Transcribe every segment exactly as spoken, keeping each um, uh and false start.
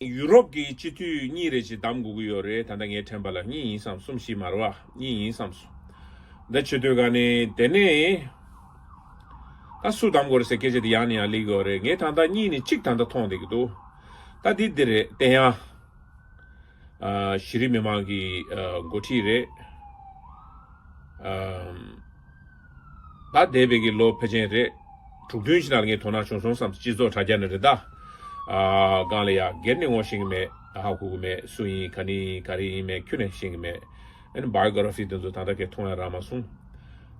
ཡུ་རོབ་ཀྱི་སྤྱི་འཐུས་གཉིས་རེ་ཅིག་བདམས་དགོས་ཀྱི་ཡོད་རེད། ད་ལྟ་ངས་དྲན་པ་ལ་གཉིས་ཡིན་བསམ། གསུམ་བཞི་མ་རེད་བ། གཉིས་ཡིན་བསམ་སོང་། འདི་བྱེད་དུས་ག་ནས་དེ་ནས་ད་སུ་བདམས་དགོས་རེད་ཟེར་སྐད་ཆ་དེ་ཡང་ནས་ཡང་སླེབས་ཀྱི་ཡོད་རེད། ངས་ད་ལྟ་གཉིས་ནས་གཅིག་ད་ལྟ་མཐོང་བསྡད་ཀྱི་འདུག་ད་འདི་འདི་རེད། བསྟན་ཡག་ཨ། གཞི་རིམ་མི་མང་གི་ཨ། འགོ་ཁྲིད་རེད། ཨམ། ད་འདས་པའི་གི་ལོ་ཕལ་ཆེར་རེད། དྲུག་བདུན་ཞིག་ནང་ལ་ངས་དོ་སྣང་བྱུང་སོང་བསམ། སྤྱི་ཚོགས་དྲ་རྒྱ་ནས་རེད་ད། ཨ། སྒང་ལ་ཡ་སྒེར་ནས་ངོ་ཤེས་ཀྱི་མེད། ཧ་གོ་གི་མེད། སུ་ཡིན་ག་ནས་ཡིན་ག་རེ་ཡིན་མེད་ཁྱོན་ནས་ཤེས་ཀྱི་མེད། ཨ་ནི་བའི་ཡོ་གྷ་ར་ཕི་དེ་ཚོ་ད་ལྟ་སྐད་མཐོང་ཡ་རག་མ་སོང་།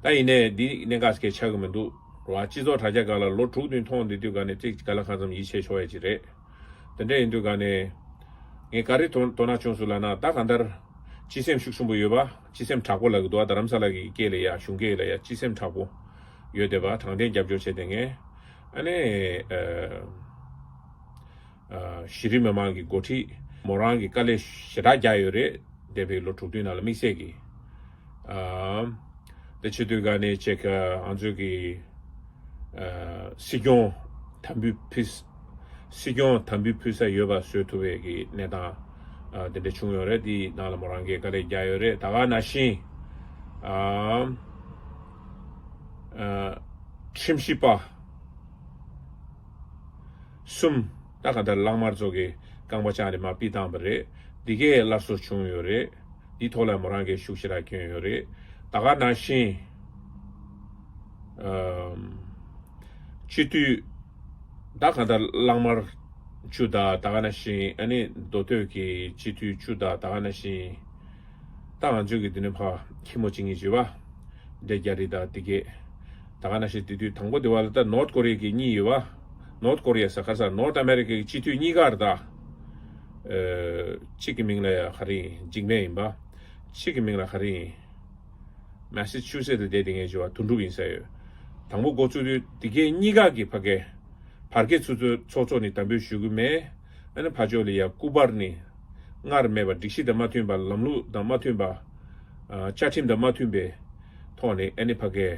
ད་ཡིན་ནའི་འདི་གནད་འགག་ཅིག་ཆགས་ཀྱི་མི་འདུག་ར། སྤྱི་ཚོགས་དྲ་རྒྱ་སྒང་ལ་ལོ་དྲུག་བདུན་མཐོང་བསྡད་དུས་ག་ནས་ཅིག་ག་ལ་གང་འཚམ་ཡིད་ཆེས་ཤོར་ཡ་ཅིག་རེད། དེ་འདྲ་ཡིན་དུས་ག་ནས་ངས་ག་རེ་དོ་དོ་སྣང་བྱུང་སོང་ལབ་ན། ད་གང་ལྟར་སྤྱི་སེམས་ཤུགས་ཆེན་པོ་ཡོད་པ། སྤྱི་སེམས་དྲག་པོ་ལབ་ཀྱི་འདུག་བ། རྡ་རམ་ས་ལ་གི་སྐད་ལ་ཡ་གཞུང་སྐད་ལ་ཡ་སྤྱི་སེམས་དྲག་པོ་ཡོད་བསྡད་པ། དྲང་བདེན་རྒྱབ་སྐྱོར་བྱས་བསྡད་མཁན། ཨ་ནི་ཨ། ཨ། གཞི་རིམ་མི་མང་གི་འགོ་ཁྲིད་མོ་རང་གི་དཀའ་ལས་ཞེ་དྲག་རྒྱག་ཡོད་རེད། འདས་པའི་ལོ་དྲུག་བདུན་ནང་ལ་དམིགས་བསལ་གྱི། ཨ། དེ་བྱེད་དུས་ག་ནས་ཅིག་ང་ཚོའི་གི་ཨ། སྲིད་སྐྱོང་དམ་འབུལ་ཕུལ། སྲིད་སྐྱོང་དམ་འབུལ་ཕུལ་ས་ཡོད་པ་བཟོ་ཐུབ་པའི་གི་གནས་སྟངས་ཨ། དེ་འདྲ་བྱུང་ཡོད་རེད། དེའི་ནང་ལ་མོ་རང་གིས་དཀའ་ལས་རྒྱག་ཡོད་རེད། ད་ག་ནང་བཞིན་ཨ། ཨ། ཁྲིམས་ཞིབ་པ་གསུམ། ད་ག་ད་གླང་དམར་ཚོ་གི་རྐང་པ་བཅག་ནས་མར་ཕུད་བཏང་བ་རེད། འདི་གས་སླར་གསོ་བྱུང་ཡོད་རེད། འདི་ཐོག་ལ་མོ་རང་གིས་ཤུགས་ཞེ་དྲག་བསྐྱོན་ཡོད་རེད། ད་ག་ནང་བཞིན་ཨམ། སྤྱི་འཐུས་ད་ག་ད་གླང་དམར་བཅུ་དང་། ད་ག་ནང་བཞིན་ཨ་ནི་མདོ་སྟོད་ཀྱི་སྤྱི་འཐུས་བཅུ་དང་། ད་ག་ནང་བཞིན་ད་ང་ཚོས་ཀྱི་འདི་ནས་ཕར་ཁྱི་མོ་གཅིག་གཉིས་བྱེད་པ། འདྲེ་རྒྱ་རི་དང་འདི་གས། ད་ག་ནང་བཞིན་དེ་དུས་དང་པོ་དེ་བ་ལ་ད་ནོར་ཐ་ཀོ་རི་ཡ་གི་གཉིས་ཡོད་པ། ནོར་ཐ་ཀོ་རི་ཡ་ཟེར་ག་ས། ནོར་ཐ་ཨ་མེ་རི་ཀ་གི་སྤྱི་འཐུས་གཉིས་ཀ་རེད་ད། ཨ། གཅིག་གི་མིང་ལ་ཡ་ག་རེ་ཡིན། འཇིགས་མེད་ཡིན་པ། གཅིག་གི་མིང་ལ་ག་རེ་ཡིན། མ་ས་ཆུ་སེ་ཊི་ལ་བསྡད་དེ་ངས་བྱས་པ་དོན་གྲུབ་ཡིན་ས་ཡོད། དང་པོ་འགོ་བཙུགས་དུས་དེ་གའི་གཉིས་ཀ་གི་ཕ་གའི་བར་གའི་ཚོགས་གཙོ་ཚོགས་གཙོ་ནས་དམ་འབུལ་ཞུ་གི་མེད། ཨ་ནི་ཕར་ཕྱོགས་ལ་ཡ་སྐུ་པར་ནི་སྔར་མེད་པ། སྒྲིག་གཞི་དང་མ་མཐུན་པ། ལམ་ལུགས་དང་མ་མཐུན་པ། ཨ། བཅའ་ཁྲིམས་དང་མ་མཐུན་པའི་ཐོག་ནས་ཨ་ནི་ཕ་གའི་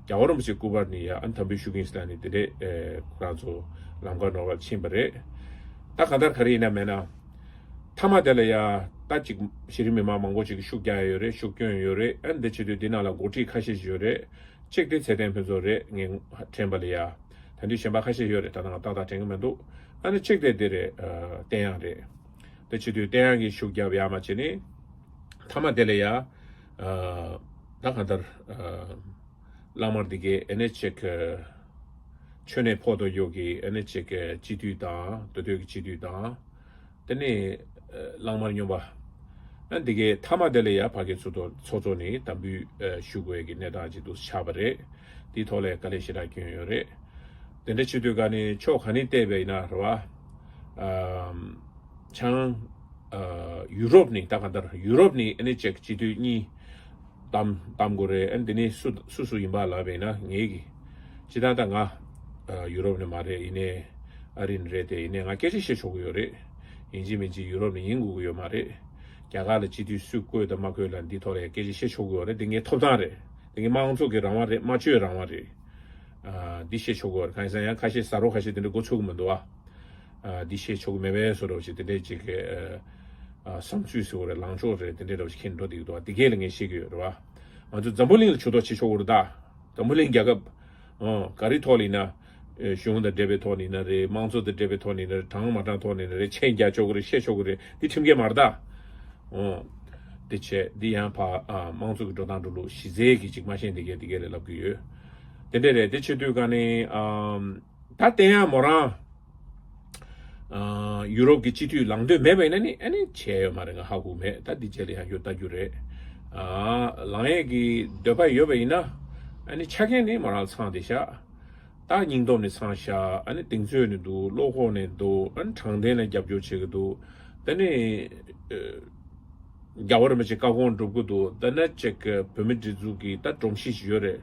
རྒྱལ་བ་རིན་པོ་ཆེའི་སྐུ་པར་ནི་ཡ་ཨ་ནི་དམ་འབུལ་ཞུ་གི་ཡིན་ཟེར་ནས་དེ་འདྲས་ཁོ་རང་ཚོ་ལམ་ཁ་ནོར་བར་ཕྱིན་པ་རེད། ད་གང་ལྟར་ག་རེ་ཡིན་ན་མེད་ན། མཐའ་མ་དེ་ལ་ཡ་ད་ཅིག་གཞི་རིམ་མི་མང་མང་པོ་ཅིག་གིས་ཤུགས་རྒྱག་ཡ་ཡོད་རེད། ཤུགས་བསྐྱོན་ཡོད་རེད། ཨ་ནི་འདི་བྱེད་དུས་འདི་ནང་ལ་འགོ་ཁྲིད་ཁ་ཤས་ཤིག་ཡོད་རེད། གཅིག་དེ་ཚེ་བརྟན་ཕུན་ཚོགས་རེད། ངས་དྲན་པ་ལ་ཡ། ད་འདི་གཞན་པ་ཁ་ཤས་ཡོད་རེད། ད་ང་ཏག་ཏག་དྲན་གི་མི་འདུག་ཨ་ནི་གཅིག་དེ་འདི་རེད། ཨ། བསྟན་ཡག་རེད། དེ་བྱེད་དུས་བསྟན་ཡག་གིས་ཤུགས་རྒྱབ་ཡག་མ་བྱས་ནས། མཐའ་མ་དེ་ལ་ཡ། ཨ། ད་གང་ལྟར། ཨ། གླང་དམར་འདི་གའི་ཨ་ནི་ཅིག་མཆོད་གནས་ཕོག་ཐུག་ཡོད་ཀྱི་ཨ་ནི་ཅིག་སྤྱི་འཐུས་དང་། མདོ་སྟོད་ཀྱི་སྤྱི་འཐུས་དང་། དེ་ནས་ཨ། གླང་དམར་སྨྱོན་པ། ཨ། འདི་གའི་མཐའ་མ་དེ་ལ་ཡ་ཕ་གའི་ཚོགས་གཙོ་ཚོགས་གཙོ་ནས་དམ་འབུལ་ཨ། ཞུ་དགོས་ཀྱི་གནས་སྟངས་ཅིག་ཏུ་ཆགས་པ་རེད། དེའི་ཐོག་ལ་དཀའ་ལས་ཞེ་དྲག་བསྐྱོན་ཡོད་རེད། དེ་འདྲ་བྱེད་དུས་ག་ནས་ཕྱོགས་ག་ནས་བལྟས་པ་ཡིན་ན་རེད་བ། ཨམ། བྱང་ཨ། ཡུ་རོབ་ནས། ད་གང་ལྟར་ཡུ་རོབ་ནས་ཨ་ནི་ཅིག་སྤྱི་འཐུས་གཉིས་བདམས་བདམས་དགོས་རེད། ཨ་ནི་འདི་ནས་སུ་སུ་སུ་ཡིན་པ་ལབ་པ་ཡིན་ན། ངེད་ཀྱི་སྤྱི་བཏང་ད་ང་ཨ། ཡུ་རོབ་ནས་མ་རེད། ཡིན་ནའི་ཨ་རི་ནས་རེད་དེ། ཡིན་ནའི་ང་སྐད་ཆ་བཤད་ཆོག་གི་ཡོད་རེད། ཡིན་གཅིག་མིན་གཅིག་ཡུ་རོབ་ནས་ཡིན་དགོས་ཀྱི་ཡོད་མ་རེད། རྒྱ་གར་ལ་སྤྱི་འཐུས་སུས་བསྐོས་དང་མ་བསྐོས་ལ་འདི་ཐོག་ལ་སྐད་ཆ་བཤད་ཆོག་གི་ཡོད་རེད། འདི་ངའི་ཐོབ་ཐང་རེད། འདི་ངའི་དམངས་གཙོ་གི་རང་དབང་རེད། སྨྲ་བརྗོད་རང་དབང་རེད། ཨ། འདི་བཤད་ཆོག་གི་ཡོད་རེད། གང་ཡིན་ཟེར་ན་ཡང་ཁ་ཤས་གསར་བ་ཁ་ཤས་དེ་འདྲ་མགོ་ཚོས་ཀྱི་མི་འདུག་ཨ། ཨ། འདི་བཤད་ཆོག་གི་མེད་པས་བཟོ་འདྲ་བོ་ཞིག་དེ་འདྲས་ཅིག་གི་ཨ། བསམ་ཚུལ་ཟེར་བ་རེད། ལངས་ཕྱོགས་རེད། དེ་འདྲས་འདྲ་བོ་ཞིག་ཁྱེར་འགྲོ་བསྡད་ཀྱི་འདུག་ཨ། འདི་གས་ལ་ངས་བཤད་ཀྱི་ཡོད་རེད་བ། ང་ཚོ་འཛམ་བུ་གླིང་ལ་ཇུས་གཏོགས་བྱེད་ཆོག་གི་རེད་ད། འཛམ་བུ་གླིང་རྒྱལ་ཁབ། ཨོ། ག་རེ་ཐོག་ལ་ཡིན་ན། ཨེ། གཞུང་དང་འབྲེལ་བའི་ཐོག་ནས་ཡིན་ན་རེད། དམངས་གཙོ་དང་འབྲེལ་བའི་ཐོག་ནས་ཡིན་ན་རེད། དྲང་མ་དྲང་ཐོག་ནས་ཡིན་ན་རེད། མཆན་རྒྱག་ཆོག་གི་རེད། བཤད་ཆོག་གི་རེད། འདི་ཁྲིམས་འགལ་མ་རེད་ད། ཨོ། འདི་བྱས་འདི་ཡང་ཕ། ཨ། དམངས་གཙོ་གི་འགྲོ་སྟངས་འགྲོ་ལུགས་གཞི་རྩའི་གི་ཅིག་མ་ཤེས་འདི་གས་འདི་གས་ལ་ལབ་ཀྱི་ཡོད། དེ་འདྲ་རེད། དེ་བྱེད་དུས་ག་ནས། ཨམ། ད་བསྟན་ཡག་མོ་རང་ཨ། ཡུ་རོབ་ཀྱི་སྤྱི་འཐུས་ལངས་འདོད་མེད་པ་ཡིན་ན་ནི་ཨ་ནི་བྱས་ཡོད་མ་རེད། ང་ཧ་གོ་མེད། ད་འདི་རྗེས་ལ་ཡང་ཡོད་ལྟ་རྒྱུ་རེད། ཨ། ལངས་ཡས་ཀྱི་འདོད་པ་ཡོད་པ་ཡིན་ན་ཨ་ནི་ཆ་རྐྱེན་ནི་མོ་རང་ཚང་བསྡད་ཤག་ད་སྙིང་སྟོབས་ནི་ཚང་ཤག་ཨ་ནི་གདེང་ཚོད་ནི་འདུག་བློ་ཁོག་ནི་འདུག་ཨ་ནི་དྲང་བདེན་ལ་རྒྱབ་སྐྱོར་བྱེད་ཀྱི་འདུག་ད་ནི། ཨ། རྒྱལ་བ་རིན་པོ་ཆེ་བཀའ་དགོངས་སྒྲུབ་ཀྱི་འདུག་ད་ནི་ཅིག་བོད་མི་སྒྲིག་འཛུགས་ཀྱི་ད་སྒྲོམ་གཞི་ཞིག་ཡོད་རེད།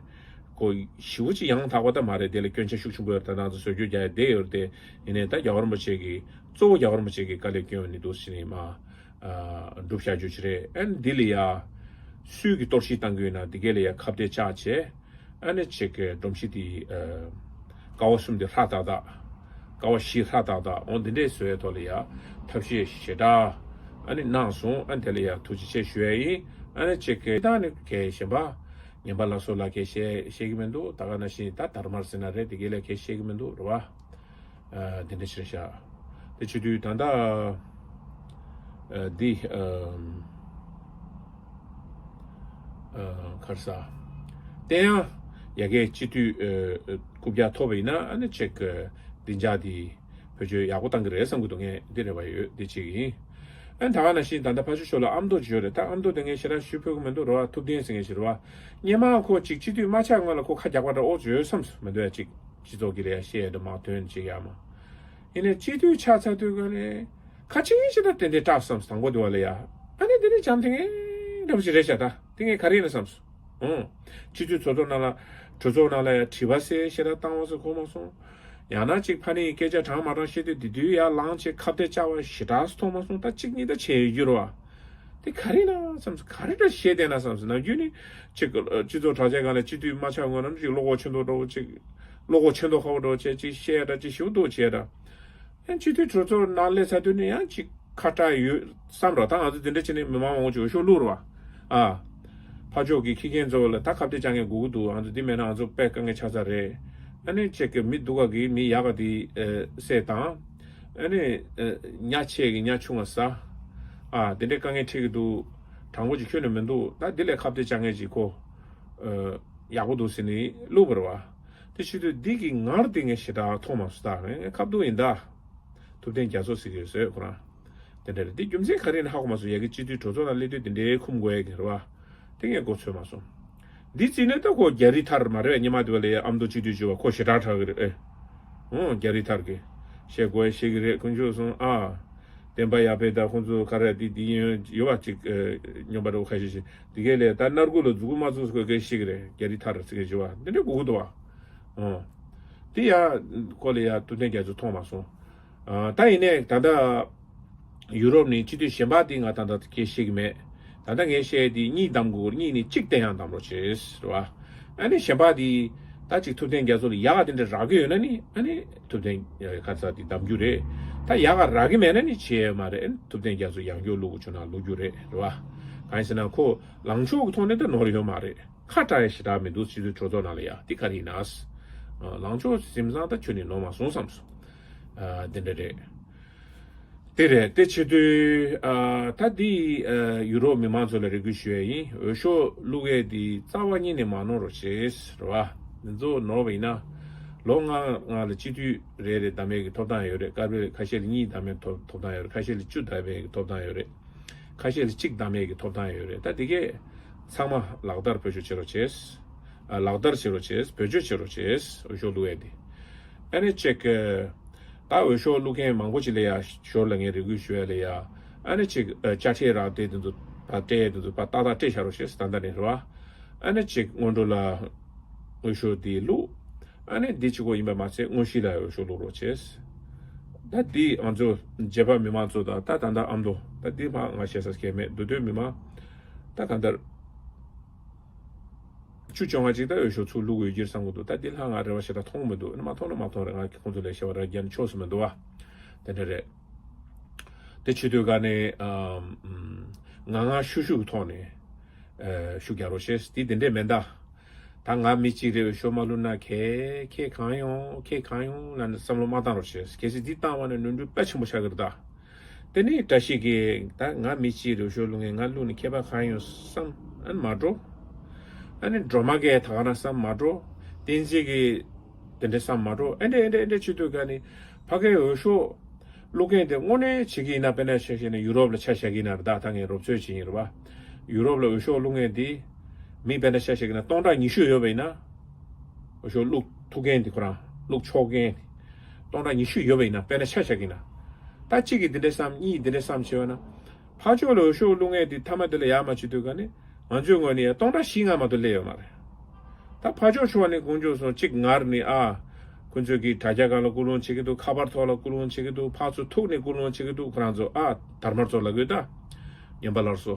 ཁོ་ཞེ་པོ་ཅིག་ཡང་དག་པ་ད་མ་རེད། དེ་ལ་སྐྱོན་ཆ་ཤུགས་ཆེན་པོ་ཡོད་རེད། ད་ང་ཚོ་བཟོ་བཅོས་རྒྱག་ཡ་བསྡད་ཡོད་རེད་དེ། ཡིན་ནའི་ད་རྒྱལ་བ་རིན་པོ་ཆེ་གིས་གཙོ་བོ་རྒྱལ་བ་རིན་པོ་ཆེ་གིས་དཀའ་ལས་སྐྱོན་ནི་འདུག་ཟེར་ནས་མ། ཨ། སྒྲུབ་བཞག་རྒྱུ་ཅིག་རེད། ཨ་ནི་འདི་ལ་ཡ་སུས་ཀྱིས་གཏོར་བཤིག་བཏང་གི་ཡོད་ན་འདི་གས་ལ་ཡ་ཁ་གཏད་བཅག་བྱས། ཨ་ནི་ཅིག་གི་སྒྲོམ་གཞི་དེ། ཨ། ཀ་བ་གསུམ་དེ་ཧྲ་ཏག་ཏག་ཀ་བ་བཞི་ཧྲ་ཏག་ཏག་འོ་འདི་འདྲས་བཟོ་ཡའི་ཐོག་ལ་ཡ་ཐབས་ཤེས་ཞེ་དྲག་ཨ་ནི་གནང་སོང་། ཨ་ནི་དེ་ལ་ཡ་ཐུགས་རྗེ་ཆེ་ཞུ་ཡ་ཡིན། ཨ་ནི་ཅིག་གི་ད་ནི་གལ་གཞན་པ་ངན་པ་ལ་སོགས་ལ་གལ་བཤད་བཤད་ཀྱི་མི་འདུག། ད་ག་ནང་བཞིན་ད་དར་དམར་ཟེར་ན་རེད། དེ་གའི་ལ་གལ་བཤད་ཀྱི་མི་འདུག་རེད་བ། ཨ་དེ་འདྲ་ཞིག་རེད་ཤག། དེ་བྱེད་དུས་ད་ལྟ་ཨ་འདི་ཨ་ཨ་ག་རེ་ཟ། དེ་ཡང་ཡ་གའི་སྤྱི་འཐུས་ཨ་རྐུབ་བཀྱག་ཐོབ་པ་ཡིན་ན་ཨ་ནི་ཅིག་ཨ་བདེ་འཇགས་དེ་བེད་སྤྱོད་ཡག་པོ་བཏང་གི་རེད་བསམ་གི་འདུག། ངས་འདི་རེ་བ་ཡོད། འདི་གཅིག་ཡིན། ཨ་ནི་ད་ག་ནང་བཞིན་ད་ལྟ་ཕར་ཕྱོགས་ཕྱོགས་ལ་ཨ་མདོ་ཅིག་ཡོད་རེད། ད་ཨ་མདོ་དེ་ངས་ཞེ་དྲག་ཞུ་ཕོད་ཀྱི་མི་འདུག་རེད་བ། ཐུབ་བསྟན་ཟེར་མཁན་ཞིག་རེད་བ། སྔོན་མ་ཁོ་ཅིག་སྤྱི་འཐུས་མ་ཆགས་སྔོན་ལ་ཁོ་ཁ་རྒྱག་པ་འདྲ་ཨོ་ཅོ་ཡོད་བསམ་སོང་། མི་འདུག་ཡ། ཅིག་སྤྱི་ཚོགས་ཀྱི་ལ་ཡ་བཤད་ཡ་འདྲ་མ་དོན་ཅིག་ཡ་མ། ཡིན་ནའི་སྤྱི་འཐུས་ཆགས་ཚར་དུས་ག་ནས་ཁ་ཆེ་ཞེ་དྲག་ཏན་ཏན་སྐྲག་བསམ་སོང་། དང་པོ་དེ་བ་ལ་ཡ། ཨ་ནི་དེ་ནས་བྱམས་ཐེངས་འདྲ་པོ་ཞིག་རེད་ཤག། ད་དེ་ངས་ག་རེ་ཡིན་ན་བསམ་སོང་། ཨང་། སྤྱི་འཐུས་ཚོགས་གཙོ་ནང་ལ་གྲོས་ཚོགས་ནང་ལ་ཡ་དྲི་བ་ཟེར་ཞེ་དྲག་བཏང་བ་སོགས་གོ་མ་སོང་། ཡང་ན་ཅིག་ཕ་ནི་སྐད་ཆ་དྲང་མ་དྲང་བཤད་དུས་དེ་དུས་ཡར་ལངས་བྱས་ཁ་གཏད་བཅག་པ་ཞེ་དྲག་མཐོང་མ་སོང་། ད་གཅིག་གཉིས་ད་བྱས་ཡོད་རྒྱུ་རེད་བ། དེ་ག་རེ་ན་བསམ་སོང་། ག་རེ་འདྲ་བཤད་བསྡད་ན་བསམ་སོང་། ནམ་རྒྱུན་ནི་ཅིག་སྤྱི་ཚོགས་དྲ་རྒྱའི་སྒང་ལ་སྤྱི་འཐུས་མ་ཆགས་སྔོན་ན་ཅིག་བློ་ཁོག་ཆེན་པོ་འདྲ་བོ་ཅིག། བློ་ཁོག་ཆེན་པོ་ཁ་པོ་འདྲ་བོ་བྱས་ཅིག་བཤད་འདྲ་ཅིག་ཞུ་འདུག་བྱས་འདྲ། ཡང་སྤྱི་འཐུས་གྲོས་ཚོགས་ནང་སླེབས་ཚར་དུས་ནི་ཡང་ཅིག་ཁ་གྲག་ཡོད་བསམ་རོགས། ད་ང་ཚོ་འདི་འདྲ་བྱས་ནས་མི་མང་མང་པོ་ཅིག་འོས་ཤོག་བླུགས་རོགས། ཨ། ཕར་ཕྱོགས་ཀྱི་ཁྱི་རྒན་ཚོ་ལ་ད་ཁ་གཏད་བཅག་མཁན་དགོས་ཀྱི་འདུག། ང་ཚོ་འདི་མེད་ན་ང་ཚོ་དཔེ་དཀའ་ངལ་ཆགས་ཚར་རེད། ཨ་ནི་ཅིག་གི་མི་སྡུག་ག་གི་མི་ཡག་ག་དེ་ཨ་བསད་དང་། ཨ་ནི་ཨ་ཉ་ཆེ་གི་ཉ་ཆུང་བ་ཟ། ཨ་དེ་འདྲའི་དཀའ་ངལ་འཕྲད་ཀྱི་འདུག། དྲང་པོ་ཅིག་ཁྱོན་ནས་མི་འདུག། ད་འདི་ལས་ཁ་གཏད་བཅག་མཁན་ཅིག་ཁོ་ཨ་ཡག་པོ་འདུག་ཟེར་ནས་བླུགས་པ་རེད་བ། དེ་བྱེད་དུས་འདི་གི་ངར་དེ་ངས་ཞེ་དྲག་མཐོང་མ་སོང་། ད་ངས་ཁ་བརྡུང་ཡིན་ད། ཐུབ་བསྟན་རྒྱ་མཚོ་ཟེར་གྱི་ཡོད་ཟེར་ཁོ་རང་། དེ་འདྲ་རེད། འདི་རྒྱུ་མཚན་ག་རེ་ཡིན་ཧ་གོ་མ་སོང་། ཡ་གི་སྤྱི་འཐུས་གྲོས་ཚོགས་ནང་སླེབས་དུས་དེ་འདྲའི་འཁུམ་དགོས་ཡ་གི་རེད་བ། དེ་ངས་མགོ་ཚོས་མ་སོང་། འདི་རྩིས་ནས་ད་ཁོ་རྒྱ་རི་ཐར་མ་རེད་བས། སྔོན་མ་དེ་བ་ལ་ཡ་ཨ་མདོ་སྤྱི་འཐུས་བྱས་པ་ཁོ་ཞེ་དྲག་དྲག་གི་རེད་ཨེ། འོ་རྒྱ་རི་ཐར་གི་བཤད་དགོས་ཡ་བཤད་གི་རེད། ཁོང་ཚོས་སོང་ཨ། བསྟན་པ་ཡར་འཕེལ་དང་ཁོང་ཚོ་ག་རེ་འདི་འདི་ཡིན་ཡོད་པ་ཅིག་ཨེ། སྨྱོན་པ་འདྲ་བོ་ཁ་ཤས་ཤིག་དེ་གས་ལས་ད་མནའ་སྒོ་ལ་མཛུ་གུ་མ་བཙུགས་དགོས་གལ་བཤད་གི་རེད། རྒྱ་རི་ཐར་ཟེར་གི་བྱས་པ་འདི་འདྲ་དགོས་ཀྱི་འདུག་བ། འོ། དེ་ཡ་ཁོ་ལ་ཡ་ཐུབ་བསྟན་རྒྱ་མཚོ་མཐོང་མ་སོང་། ཨ་ད་ཡིན་ནའི་ད་ལྟ་ཡུ་རོབ་ནས་སྤྱི་འཐུས་གཞན་པ་དེ་ང་ད་ལྟ་སྐད་བཤད་ཀྱི་མེད། ད་ལྟ་ངས་བཤད་དེ་གཉིས་གདམ་དགོས། གཉིས་ནས་གཅིག་བསྟན་ཡང་གདམ་རོགས་བྱེད་རེད་བ། ཨ་ནི་གཞན་པ་དེ་ད་ཅིག་ཐུབ་བསྟན་རྒྱ་མཚོ་ལ་ཡག་ག་དེ་འདྲ་རག་གི་ཡོད་ན་ནི་ཨ་ནི་ཐུབ་བསྟན་ག་ས་དེ་གདམ་རྒྱུ་རེད། ད་ཡག་ག་རག་གི་མེད་ན་ནི་བྱེད་ཡ་མ་རེད། ཨ་ནི་ཐུབ་བསྟན་རྒྱ་མཚོ་ཡང་བསྐྱར་བླུག་དགོས་བྱུང་ན་བླུག་རྒྱུ་རེད་རེད་བ། གང་ཡིན་ཟེར་ན་ཁོ་ལངས་ཕྱོགས་ཀྱི་ཐོག་ནས་ད་ནོར་ཡོད་མ་རེད། ཁ་གྲག་ཡ་ཞེ་དྲག་མི་འདུག། སྤྱི་འཐུས་གྲོས་ཚོགས་ནང་ལ་ཡ་དེ་ག་རེ་ཡིན་ན། ལངས་ཕྱོགས་ཟིན་ཙང་ད་ཁྱོད་ནི་ནོར་མ་སོང་བསམ་སོང་། དེ་འདྲ་རེད། དེ་རེད། དེ་བྱེད་དུས་ད་འདི་ཡུ་རོབ་མི་མང་ཚོ་ལ་རེ་སྐུལ་ཞུ་ཡ་ཡིན། འོས་ཤོག་བླུག་ཡས་འདི་རྩ་བ་ཉིད་ནས་མ་ནོར་རོགས་བྱེད་རེད་བ། འདི་ཚོ་ནོར་བ་ཡིན་ན་ལོ་ལྔ་ལྔ་ལ་སྤྱི་འཐུས་རེ་རེ་བདམས་ཡས་ཀྱི་ཐོབ་ཐང་ཡོད་རེད། སྐབས་རེ་ཁ་ཤས་ལ་གཉིས་བདམས་ཡས་ཐོབ་ཐོབ་ཐང་ཡོད་རེད། ཁ་ཤས་ལ་བཅུ་བདམས་ཡས་ཀྱི་ཐོབ་ཐང་ཡོད་རེད། ཁ་ཤས་ལ་གཅིག་བདམས་ཡས་ཀྱི་ཐོབ་ཐང་ཡོད་རེད། ད་དེ་གས་ཚང་མ་ལག་བསྟར་བེད་སྤྱོད་བྱེད་རོགས་བྱེད། ཨ་ལག་བསྟར་བྱེད་རོགས་བྱེད། བེད་སྤྱོད་བྱེད་རོགས་བྱེད། འོས་ཤོག་བླུག་ཡས་དེ། ཨ་ནི་ཅིག་ད་འོས་ཤོག་བླུག་མཁན་མང་པོ་ཅིག་ལ་ཡ་ཞོར་ལ་ངས་རེ་སྐུལ་ཞུ་ཡ་ལ་ཡ། ཨ་ནི་ཅིག་དཔྱ་ཁྲལ་རག་དེ་དེ་ཚོ་ཕར་སྤྲད་དེ་ཚོ་ཕར་ཏག་ཏག་སྤྲད་བཞག་རོགས་བྱེད། ད་ལྟ་ནས་རེད་བ། ཨ་ནི་ཅིག་སྔོན་འགྲོ་ལ་འོས་ཤོག་དེ་བླུག། ཨ་ནི་འདི་གཅིག་པོ་ཡིན་པ་མ་ཚད་དངོས་གཞི་ལ་འོས་ཤོག་བླུག་རོགས་བྱེད། ད་འདི་ང་ཚོ་བརྗེད་པ་མི་མང་ཚོ་དང་ད་ད་ལྟ་ཨ་མདོ་ད་འདི་ཕར་ང་བཤད་ས་སྐད་མེད། མདོ་སྟོད་མི་མང་ད་གང་ལྟར་བཅུ་བཅོ་ལྔ་ཅིག་ད་འོས་ཤོག་ཚུར་བླུག་དགོས་ཀྱི་རེད་བསམ་གྱི་འདུག། ད་འདི་ལྷག་ང་རེ་བ་ཞེ་དྲག་མཐོང་མི་འདུག། ཨ་ནི་མ་མཐོང་ན་མ་མཐོང་རེད། ང་ཁོང་ཚོ་ལ་ཞེ་བ་ར་རྒྱག་ནས་ཆོག་ས་མི་འདུག་བ། དེ་འདྲ་རེད། དེ་བྱེད་དུས་ག་ནས་ང་ང་ཤུ་ཤུ་གི་ཐོག་ནས་ཤུ་རྒྱག་རོགས་བྱེད། དེ་དེ་འདྲས་མེད་ད། ད་ང་མི་གཅིག་རེ་འོས་ཤོག་མ་བླུགས་ན་ཁྱེད་ཁྱེད་གང་ཡོང་ཁྱེད་གང་ཡོང་ལབ་ནས་བསམ་བློ་མ་བཏང་རོགས་བྱེད། གལ་སྲིད་འདི་བཏང་བ་ན་ནོར་འཁྲུལ་དཔེ་ཆེན་པོ་ཆགས་ཀྱི་རེད་ད། དེ་ནས་བཀྲ་ཤིས་ཀྱིས་ད་ང་མི་གཅིག་རེ་འོས་ཤོག་བླུགས་ངེས་ང་བླུགས་ནས་ཁྱད་པར་གང་ཡོང་བསམ་ཨ་ནི་མ་འགྲོ། ཨ་ནི་སྒྲོལ་མ་གིས་ད་ག་ན་བསམ་མ་འགྲོ། བསྟན་འཛིན་གྱིས་དེ་འདྲས་བསམ་མ་འགྲོ། ཨེ་འདྲས་ཨེ་འདྲས་ཨེ་འདྲས་བྱེད་དུས་ག་ནས་ཕ་གིའི་འོས་ཤོག་བླུག་མཁན་དེ་དངོས་གནས་བྱེད་ཀྱི་ཡིན་ན། དཔེར་ན་ཆ་བཞག་ན་ཡུ་རོབ་ལ་ཆ་བཞག་གི་ཡིན་ན་རེད་ད། ད་ངས་རོབ་ཚོད་བྱེད་ཀྱི་ཡིན་རེད་བ། ཡུ་རོབ་ལ་འོས་ཤོག་བླུག་མཁན་དེ་མི་དཔེར་ན་ཆ་བཞག་གི་ན་སྟོང་ཕྲག་ཉི་ཤུ་ཡོད་པ་ཡིན་ན། འོས་ཤོག་བླུག་ཐུབ་མཁན་དེ་ཁོ་རང་བླུག་ཆོག་མཁན་དེ་སྟོང་ཕྲག་ཉི་ཤུ་ཡོད་པ་ཡིན་ན། དཔེར་ན་ཆ་བཞག་གི་ན་ད་གཅིག་གིས་འདི་འདྲས་བསམ། གཉིས་འདི་འདྲས་བསམ་བྱས་པ་ན། ཕར་ཕྱོགས་ལ་འོས་ཤོག་བླུག་མཁན་དེ་མཐའ་མ་དེ་ལ་ཡར་མར་བྱེད་དུས་ག་ནས་ང་ཚོའི་ངོས་ནས་ཡང་སྟོང་ཕྲག་བཞི་ལྔ་མ་གཏོགས་སླེབས་ཡོད་མ་རེད། ད་ཕར་ཕྱོགས་ཕྱོགས་ནས་དཀོན་མཆོག་སོང་གཅིག་ངར་ནས་ཨ། ཁོ་ཚོས་ཀྱི་དྲ་རྒྱ་སྒང་ལ་སྐུལ་སློང་བྱེད་ཀྱི་འདུག། ཁ་པར་ཐོག་ལ་སྐུལ་སློང་བྱེད་ཀྱི་འདུག། ཕར་ཚུར་ཐུག་ནས་སྐུལ་སློང་བྱེད་ཀྱི་འདུག། ཁོ་རང་ཚོ་ཨ་དར་དམར་ཚོ་ལབ་དགོས་ད། ངན་པ་སླར་གསོ།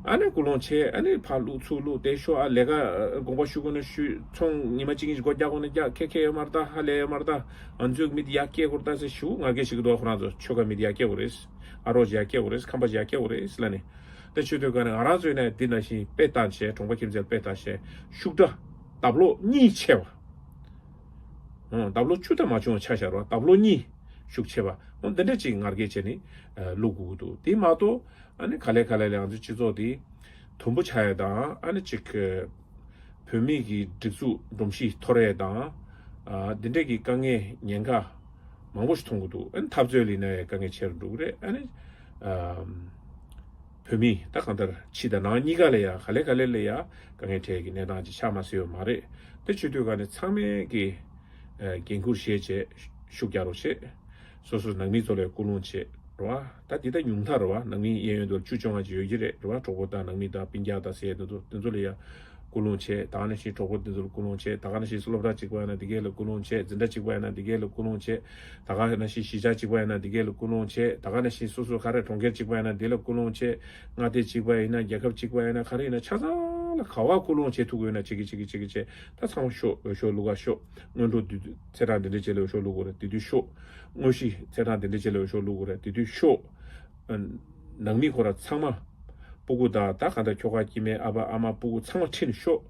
ཨ་ནི་ཀུན་སློང་ཆེ། ཨ་ནི་ཕར་བླུག་ཚུར་བླུག་དེ་ཤོག་ཨ་ལས་ཀ་དགོངས་པ་ཞུ་དགོས་ན་ཞུ། ཚོང་ཉི་མ་གཅིག་གཉིས་སྒོ་རྒྱག་དགོས་ན་རྒྱག་ཁེ་ཁེ་ཡོད་མ་རེད་ད། ཧ་ལས་ཡོད་མ་རེད་ད། ང་ཚོའི་མི་དེ་ཡར་སྐྱེལ་དགོས་རེད་ད་ཟེར་ཞུ་ང་སྐད་ཞིག་འདུག་ཁོ་རང་ཚོ་ཆོལ་ཁ་མི་དེ་ཡར་སྐྱེལ་དགོས་རེད། ཨ་རོགས་ཡར་སྐྱེལ་དགོས་རེད། ཁམས་པ་ཡར་སྐྱེལ་དགོས་རེད་ལབ་ནས། དེ་བྱེད་དུས་ག་ནས་ང་རང་ཚོས་ནས་འདི་ནང་བཞིན་དཔེ་བལྟས་བྱས། གྲོང་པ་ཁྱིམ་མཚེས་ལ་དཔེ་བལྟས་བྱས། ཤུགས་དྲག་ལྡབ་ལོག་གཉིས་ཆེ་བ། ཨང་། ལྡབ་ལོག་བཅུ་དང་མ་བྱུང་བ་ཆ་བཞག་རོགས། ལྡབ་ལོག་གཉིས་ཤུགས་ཆེ་བ། འོ་འདི་འདྲ་ཅིག་ང་རྒྱལ་བྱས་ནས་ཨ་བླུག་དགོས་ཀྱི་འདུག་དེ་མ་གཏོགས་ཨ་ནི་ག་ལེ་ག་ལེ་ལ་ང་ཚོའི་སྤྱི་ཚོགས་དེ་དུམ་བུ་ཆག་ཡ་དང་། ཨ་ནི་ཅིག་བོད་མི་གི་སྒྲིག་འཛུགས་སྒྲོམ་གཞི་འཐོར་ཡ་དང་། ཨ་འདི་འདྲ་གི་དཀའ་ངལ་ཉེན་ཁ་མང་པོ་ཞིག་མཐོང་གི་འདུག་ཨ་ནི་འཐབ་རྩོད་ལ་ཡིན་ན་ཡང་དཀའ་ངལ་ཆེ་རུ་འགྲོ་གི་རེད། ཨ་ནི་ཨམ། བོད་མི་ད་གང་ལྟར་ཕྱི་དང་ནང་གཉིས་ཀ་ལ་ཡ་ག་ལེ་ག་ལེ་ལ་ཡ་དཀའ་ངལ་འཕྲད་ཀྱི་གནས་སྟངས་ཅིག་ཆགས་མ་སྲིད་ཡོད་མ་རེད། དེ་བྱེད་དུས་ག་ནས་ཚང་མས་ཀྱི་ཨ་འགན་འཁུར་བཞེས་བྱས་ཤུགས་རྒྱག་རོགས་བྱེད། སོ་སོ་ནང་མི་ཚོ་ལ་ཀུན་སློང་བྱེད་རོགས། ད་འདི་ད་ཉུང་མཐའ་རེད་བ། ནང་མི་གཡས་གཡོན་དུ་བཅུ་བཅོ་ལྔ་ཅིག་ཡོད་ཀྱི་རེད་རེད་བ། གྲོགས་པོ་དང་ནང་མི་དང་སྤུན་ཀྱག་དང་ཟེར་ཡས་དེ་ཚོ་དེ་ཚོ་ལ་ཡ་ཀུན་སློང་བྱེད། ད་ག་ནང་བཞིན་གྲོགས་པོ་དེ་ཚོ་ལ་ཀུན་སློང་བྱེད། ད་ག་ནང་བཞིན་སློབ་གྲྭ་གཅིག་པ་ཡིན་ན་དེ་གས་ལ་ཀུན་སློང་བྱེད། འཛིན་གྲྭ་གཅིག་པ་ཡིན་ན་དེ་གས་ལ་ཀུན་སློང་བྱེད། ད་ག་ནང་བཞིན་གཞིས་ཆགས་གཅིག་པ་ཡིན་ན་དེ་གས་ལ་ཀུན་སློང་བྱེད། ད་ག་ནང་བཞིན་སོ་སོ་ག་རེ་གྲོང་ཁྱེར་གཅིག་པ་ཡིན་ན་དེ་ལ་ཀུན་སློང་བྱེད། མངའ་སྡེ་གཅིག་པ་ཡིན་ན་རྒྱལ་ཁབ་གཅིག་པ་ཡིན་ན་ག་རེ་ཡིན་ན་ཆ་ཚང་ལ་ག་བ་ཀུན་སློང་བྱེད་ཐུབ་དགོས་ན་བྱེད་ཀྱི་བྱེད་ཀྱི་བྱེད་ཀྱི་བྱེད། ད་ཚང་མ་ཤོག་འོས་ཤོག་བླུག་ག་ཤོག་སྔོན་འགྲོ་དུས་ཚེས་གྲངས་དེ་འདྲ་བྱས་ལ་འོས་ཤོག་བླུག་དགོས་རེད། དེ་དུས་ཤོག་དངོས་གཞི་ཚེས་གྲངས་དེ་འདྲ་བྱས་ལ་འོས་ཤོག་བླུག་དགོས་རེད། དེ་དུས་ཤོག་ནང་མི་ཁོ་ར་ཚང་མ། སྤུ་གུ་དང་ད་གང་ལྟར་ཁྱོ་ག་སྐྱེ་དམན་ཨ་ཕ་ཨ་མ་སྤུ་གུ་ཚང་མ་ཁྲིད་ནས་ཤོག་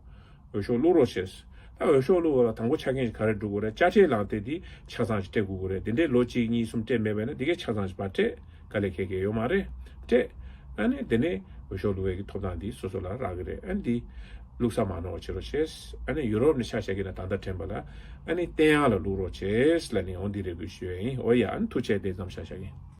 འོས་ཤོག་བླུག་རོགས་བྱས། ད་འོས་ཤོག་བླུག་པ་ལ་དང་པོ་ཆ་རྐྱེན་ག་རེ་སྒྲུབ་དགོས་རེད། དཔྱ་ཁྲལ་ལངས་ཏེ་དེ་ཆ་ཚང་ཞིག་སྤྲད་དགོས་ཀྱི་རེད། དེ་འདྲའི་ལོ་གཅིག་གཉིས་གསུམ་སྤྲད་མེད་པ་ཡིན་ན་དེ་གའི་ཆ་ཚང་ཞིག་ཕར་སྤྲད། དཀའ་ལས་ཁག་གི་ཡོད་མ་རེད། སྤྲད། ཨ་ནི་དེ་ནས་འོས་ཤོག་བླུག་པའི་གི་ཐོབ་ཐང་འདི་སོ་སོ་ལ་རག་གི་རེད། ཨ་ནི་འདི་བླུག་ས་མ་ནོར་བ་བྱེད་རོགས་བྱས། ཨ་ནི་ཡུ་རོབ་ནས་ཆ་བཞག་གི་ན་ད་ལྟ་དྲན་པ་ལ་ཨ་ནི་བསྟན་དབྱངས་ལ་བླུག་རོགས་བྱས་ལབ་ནས་འོ་འདི་རེ་སྐུལ་ཞུ་ཡ་ཡིན། འོ་ཡ། ཨ་ནི་ཐུགས་རྗེ་ཆེ། དེ་ཙམ་ཆ་བཞག་གི་ཡིན།